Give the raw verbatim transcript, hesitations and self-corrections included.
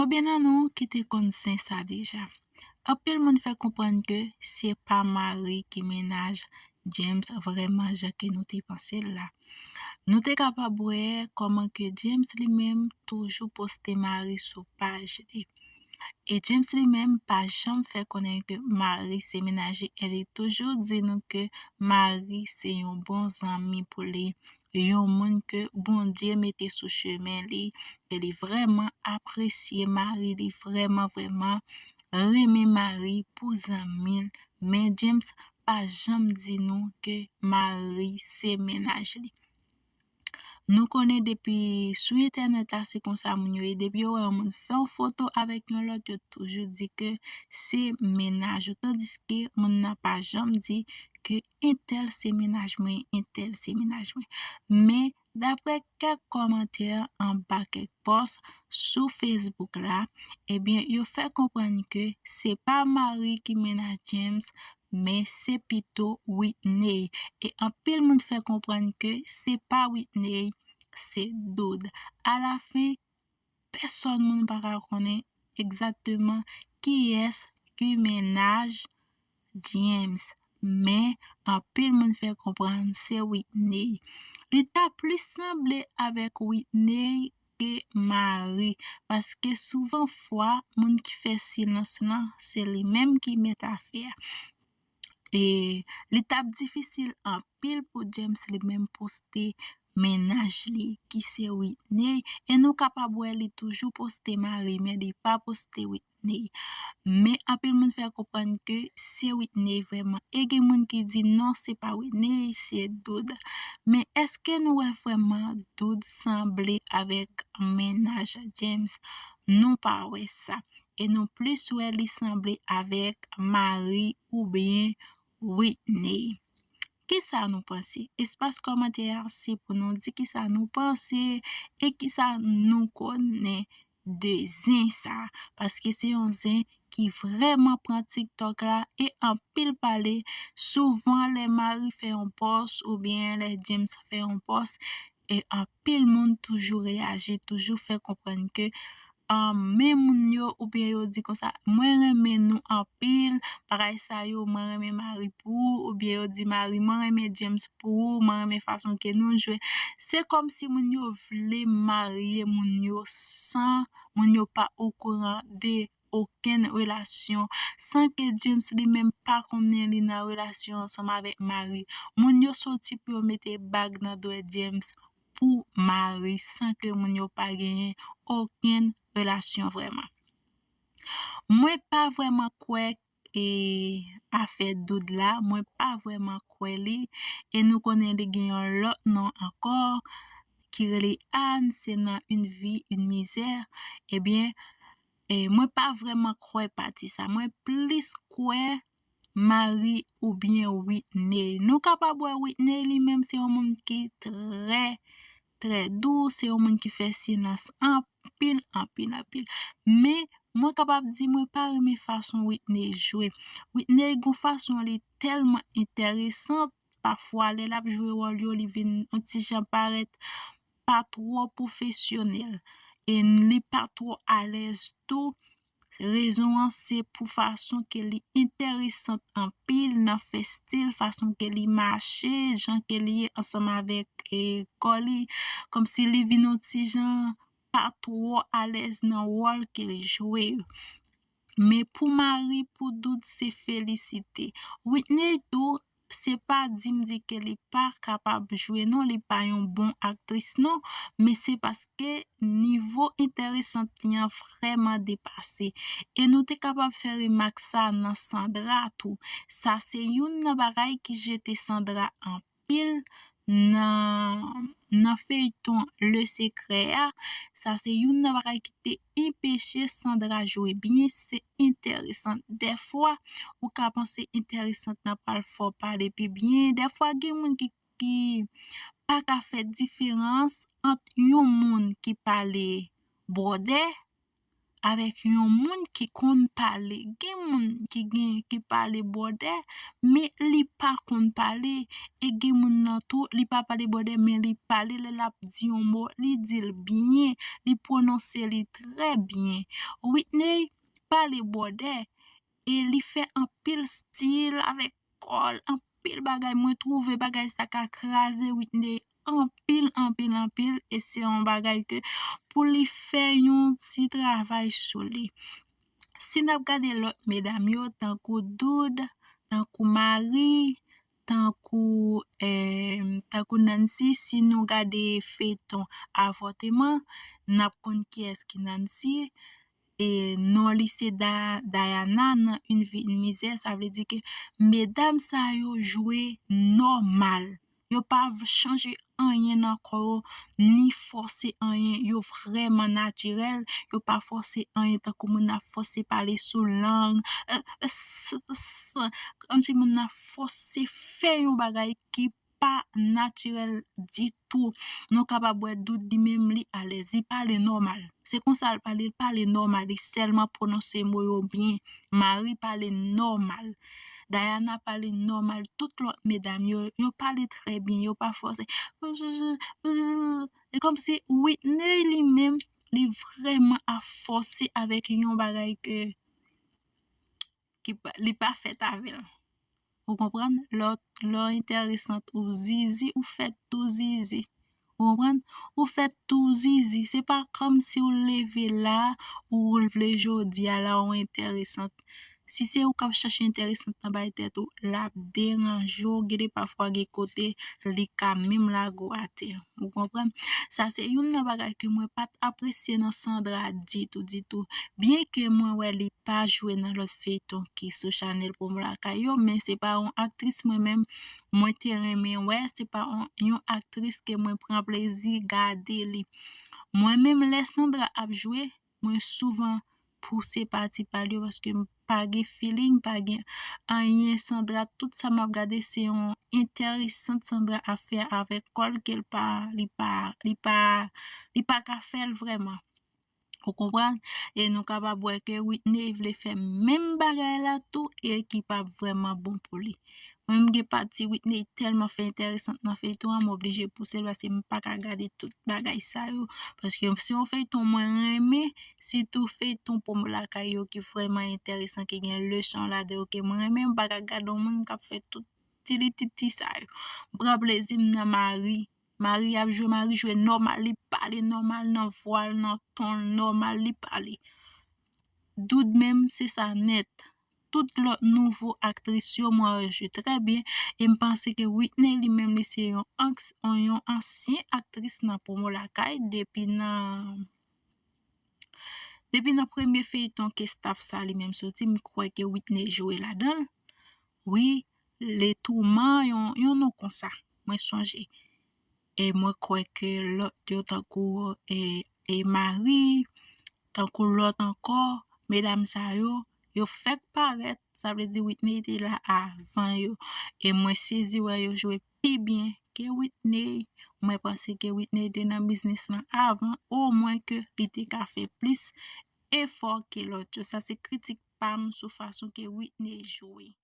Konbyen nan nou ki te konn zen sa deja? Anpil moun fè konprann ke se pa Marie ki mennaj James vrèman jan ke nou te panse l la. Nou te kapab wè kòman ke James li menm toujou poste Marie sou paj li. E James li menm pa janm fè konnen ke Marie se mennaj li, e li toujou di nou ke Marie se yon bon zanmi pou li, yon moun ke Bondye mete sou chemen li, ke li vrèman apresye Marie, li vrèman, vrèman renmen Marie pou zanmi l. Men James pa janm di nou ke Marie se mennaj li. Nou konnen depi sou entènèt la, se konsa moun yo ye. Depi yo wè yon moun fè yon foto avèk yon lòt, yo toujou di ke se mennaj ou. Tandiske moun nan pa janm di ke entèl se mennaj mwen, entèl se mennaj mwen. Men, daprè kèk kòmantè anba kèk pòs sou Facebook la, ebyen, yo fè konprann ke se pa Marie ki mennaj James, men se pito Whitney. E anpil moun fè konprann ke se pa Whitney, se Dood. Alafen, pèsòn moun pa ka konnen egzakteman kiyès ki mennaj James, men anpil moun fè konprann se Whitney. Li ta plis sanble avèk Whitney ke Marie, paske souvan fwa, moun ki fè silans lan, se li menm ki mèt afè a. E li t ap difisil anpil pou James li menm poste mennaj li, ki se Whitney. E nou kapab wè li toujou poste Marie, men li pa poste Whitney. Men anpil moun fè konprann ke se Whitney vrèman. E gen moun ki di non, se pa Whitney, se Dood. Men èske nou wè vrèman Dood sanble avèk mennaj James? Nou pa wè sa. E nou plis wè li sanble avèk Marie oubyen Whitney. Kisa nou panse? Espas kòmantè a se pou nou di kisa nou panse e kisa nou konnen de zen sa. Paske se yon zen ki vrèman pran TikTok la e anpil pale. Souvan, lè Marie fè yon pòs oubyen lè James fè yon pòs, e anpil moun toujou reyaji, toujou fè konprann ke men moun yo, oubyen yo di konsa, mwen renmen nou anpil, bagay sa yo, mwen renmen Marie pou ou, oubyen yo di Marie, mwen renmen James pou ou, mwen renmen fason ke nou jwe. Se kòmsi moun yo vle marye moun yo san moun yo pa okouran de okenn relasyon, san ke James li menm pa konnen li nan relasyon ansanm avèk Marie. Moun yo soti pou yo mete bag nan dwèt James pou Marie, san ke moun yo pa genyen okenn relasyon vrèman. Mwen pa vrèman kwè e afè Dood la, mwen pa vrèman kwè li. E nou konnen li gen yon lòt non ankò ki rele Anne, se nan Une vie, une misère. Ebyen, e mwen pa vrèman kwè pati sa. Mwen plis kwè Marie oubyen Whitney. Nou kapab wè Whitney li menm se yon moun ki trè, trè dou, se yon moun ki fè silans anpil, anpil, anpil. Men, mwen kapab di mwen pa renmen fason Whitney jwe. Whitney gon fason li tèlman enteresan, pafwa lè l ap jwe wòl yo, li vin yon ti jan parèt pa twò pwofesyonèl. E li pa twò alèz tou. Rezon an se pou fason ke li enteresan anpil nan fè stil, fason ke li mache, jan ke li ye ansanm avèk e, kò li, kòmsi li vin yon ti jan pa twò alèz nan wòl ke li jwe yo. Men pou Marie, pou Dood, se felisite. Whitney tou, se pa di m di ke li pa kapab jwe non, li pa yon bon aktris non, men se paske nivo enteresan li an vrèman depase. E nou te kapab fè remak sa nan Sandra tou. Sa se youn nan bagay ki jete Sandra anpil nan, nan feyton Le Secret a. Sa se youn nan bagay ki te enpeche Sandra jwe byen. Se enteresan. Dèfwa, ou ka panse enteresan nan pral fè w pale pi byen. Dèfwa, gen moun ki, ki pa ka fè diferans ant yon moun ki pale bwòdè avèk yon moun ki konn pale. Gen moun ki gen, ki pale bwòdè, men li pa konn pale. E gen moun nan tou, li pa pale bwòdè, men li pale, lè l ap di yon mo, li di l byen, li pwononse li trè byen. Whitney pale bwòdè e li fè anpil stil avèk kò l, anpil bagay. Mwen twouve bagay sa ka kraze Whitney anpil, anpil, anpil. E se yon bagay ke pou li fè yon ti travay sou li. Si n ap gade lòt medam yo, tankou Dood, tankou Marie, tankou, eh, tankou Nancy, si nou gade feyton Avòteman, n ap konn kiyès ki Nancy. E non li se Da-, Diana nan Une vie, une misère, sa vle di ke medam sa yo jwe nòmal. Yo pa v-, chanje anyen nan kò yo, ni fòse anyen. Yo vrèman natirèl. Yo pa fòse anyen tankou moun nan ap fòse pale sou lang. Eh, eh, s-, s-, kòmsi moun nan ap fòse fè yon bagay ki pa natirèl ditou. Nou kapab wè Dood li menm li alèz, li pale nòmal. Se konsa l pale, l pale nòmal, li sèlman pwononse mo yo byen. Marie pale nòmal. Diana pale nòmal. Tout lòt medam yo, yo pale trè byen, yo pa fòse. E kòmsi Whitney li menm, li vrèman ap fòse avèk yon bagay ke, ki pa, li pa fèt avè l. Ou konprann? Lè w, lè w enteresant, ou zizi, ou fèt tou zizi. Ou konprann? Ou fèt tou zizi. Se pa kòmsi w leve la, ou vle jodi a la, ou enteresant. Si se ou k ap chache enteresant nan bay tèt ou, l ap deranje w. Gen de pafwa, gen kote li ka menm lage w atè. Ou konprann? Sa se youn nan bagay ke mwen pa t apresye nan Sandra ditou, ditou. Byen ke mwen wè li pa jwe nan lòt feyton ki sou chanèl Pwomo Lakay yo, men se pa yon aktris mwen menm mwen te renmen wè, se pa yon, yon aktris ke mwen pran plezi gade li. Mwen menm, lè Sandra ap jwe, mwen souvan pouse pati pa l yo paske m pa gen feeling, pa gen anyen Sandra. Tout sa m ap gade se yon enteresant Sandra ap fè avèk kò l ke l pa, li pa, li pa, li pa ka fè l vrèman. Ou konprann? E nou kapab wè ke Whitney vle fè menm bagay la tou e ki p ap vrèman bon pou li. Mwen, m gen pati Whitney tèlman fè enteresant nan feyton an, m oblije pouse l paske m pa ka gade tout bagay sa yo. Paske se yon feyton mwen renmen, sitou feyton Pwomo Lakay yo ki vrèman enteresan, ki gen leson ladan yo ke mwen renmen. M pa ka gade yon moun k ap fè tout tilititi sa yo. M pran plezi m nan Marie. Marie ap jwe, Marie jwe nòmal, li pale nòmal nan vwa l, nan ton l nòmal, li pale. Dood menm, se sa nèt. Tout lòt nouvo aktris yo, mwen wè yo jwe trè byen. E m panse ke Whitney li menm, li se yon ans-, yon ansyen aktris nan Pwomo Lakay depi nan, depi nan premye feyton ke staff sa li menm soti, m kwè ke Whitney jwe ladan l. Wi, Le Tourment, yon, yon non konsa, mwen sonje. E mwen kwè ke lòt yo tankou, e, e Marie, tankou lòt ankò, medam sa yo, yo fèk parèt, sa vle di Whitney te la avan yo. E mwen sezi wè yo jwe pi byen ke Whitney. Mwen panse ke Whitney te nan biznis lan avan, omwen ke li te ka fè plis efò ke lòt yo. Sa se kritik pa m sou fason ke Whitney jwe.